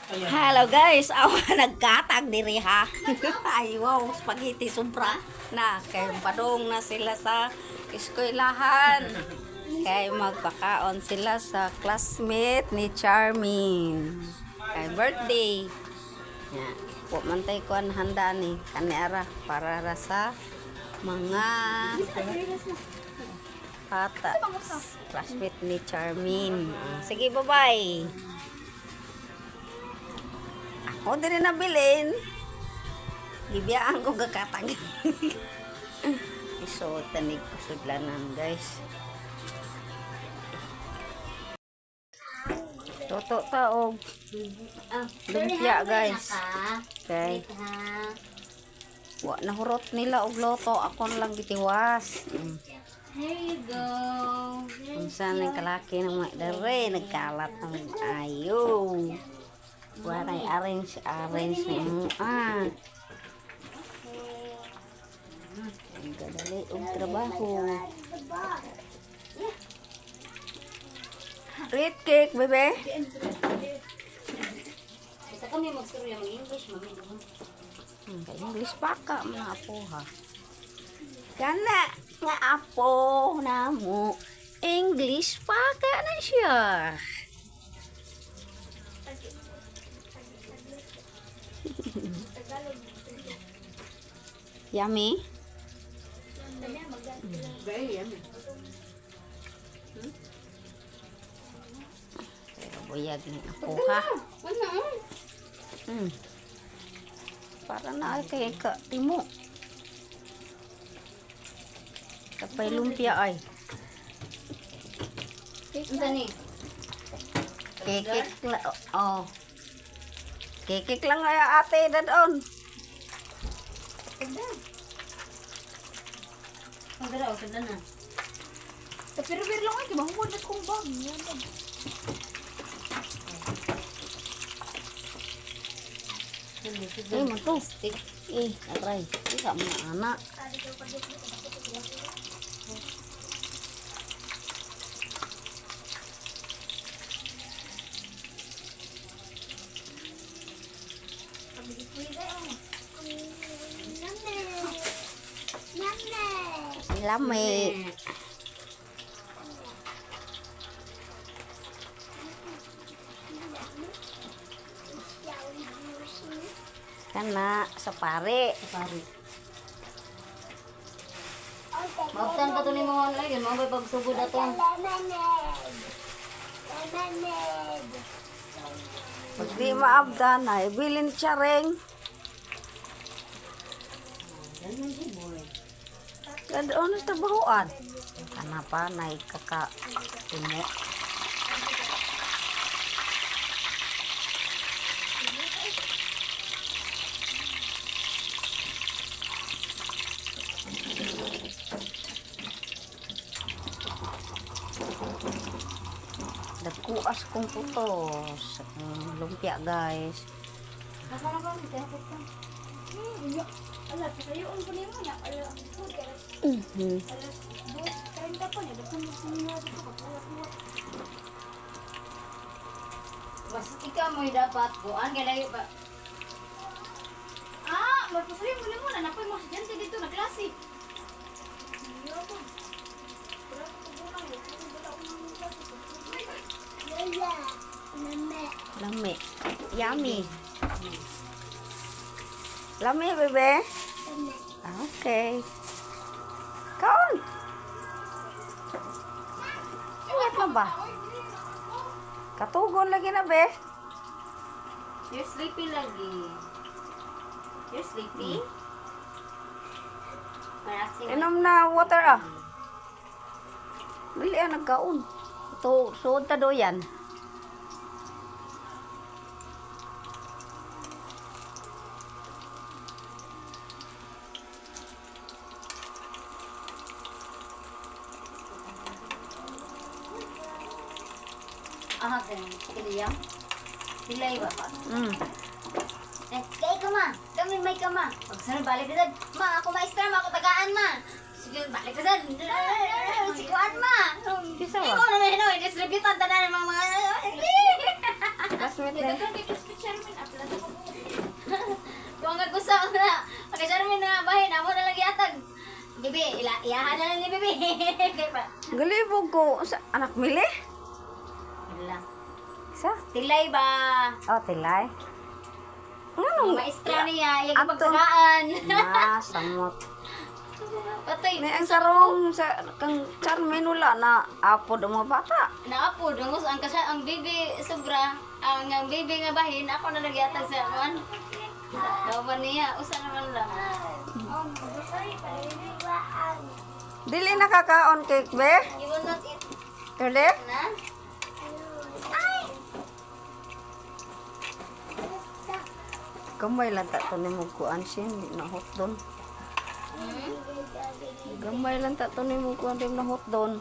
Hello guys, awa nagkatag diri ha. Ay wow, spaghetti sobra na kay padong na sila sa eskwelahan. Kay magpakaon sila sa classmate ni Charmin. Kay birthday. Ya, po man tay kuan handa ni kani ara para ra sa mga bata. Classmate ni Charmin. Ah, sige, bye-bye. Ako din nabilin. Gibiyaan ko gakatag. So, tanig ko sudlanan, guys. Toto taog. Lumpia, guys. Okay. Wa na hurot nila og loto. Ako na lang gitiwas. Here you go. Unsa ning kalaki ng mga dere nagkalat ng ayo. Wa nay arrange arrange ni mo ah. Ang gadali og trabaho. Eat cake, bebe. Isa kami magstorya mag-English, mami. Kay English pa ka mga apo ha. Kana nga apo na mo. English pa ka na siya. Yummy? Very yummy. Pero buyag ni apo ha. Wala ah. Para na ay kay ka timo. Kapay lumpia ay. Unsa ni? Kekek lang. Oh. Kekek lang ay ate dadon. Ang dara, usad na. Pero pero lang ay, mahuwad na kong bag. Yan lang. Eh, man to. Eh, aray. Isa mga anak. Lami. Kana sa pare. Pare. Mauptan pa to ni mga online, yun, mga pagsugod ato. Pag di maabdan, ay bilin siya ring. Dadon sa trabahoan. Kana pa, naikaka timo. Nagkuas kong putos. Lumpia, guys. Nasa na ba? Tinapot ka. Ala, pasayoon ko nimo na. Ala, alas alas 2:30 pa niya. Dapat mo sinyo dito pag Mas ikaw mo'y dapat kuan kay layo ba. Ah, magpasayo mo nimo na napoy mga estudyante dito na klase. Lami. Yummy. Lami, bebe. Okay. Kaon. Ingat na ba? Katugon lagi na, be. You're sleepy lagi. You're sleepy? Relaxing. Inom na water, ah. Dili, ah, nagkaon. Ito, suod ta do yan. Aha, ganun. Kaya Pilay ba pa? Eh, kay ka ma. Kami may ka ma. Pag sunod, balik ka sad. Ma, ako maestra ma. Ako tagaan ma. Sige, balik ka sad. Sikuan ma. Kisa ba? Ikaw na may hinoy. Distributan tanan ng mga. Classmate na. Daghang kay classmate. Bibi, ila, iyahan na lang ni Bibi. Kay pa. Galibog ko sa anak mili. Wala. Sa? Tilay ba? Oh, tilay. Nganong Maestra niya, yung Ato. pagtagaan. Na, samot. Patay. May ang sarong sa kang Charmin wala na apod ang mga bata. Naapo, dungos ang kasya, ang bibi sobra, ang bibi nga bahin, ako na nagyatag sa man. Sa niya, usa naman lang. Oh, mag-grocery pa rin. Dili nakakaon cake be? You will not eat Dili? na? Gamay lang ta to ni mo kuan siya, hindi na hot don. Gamay lang ta to ni mo kuan di na hot don.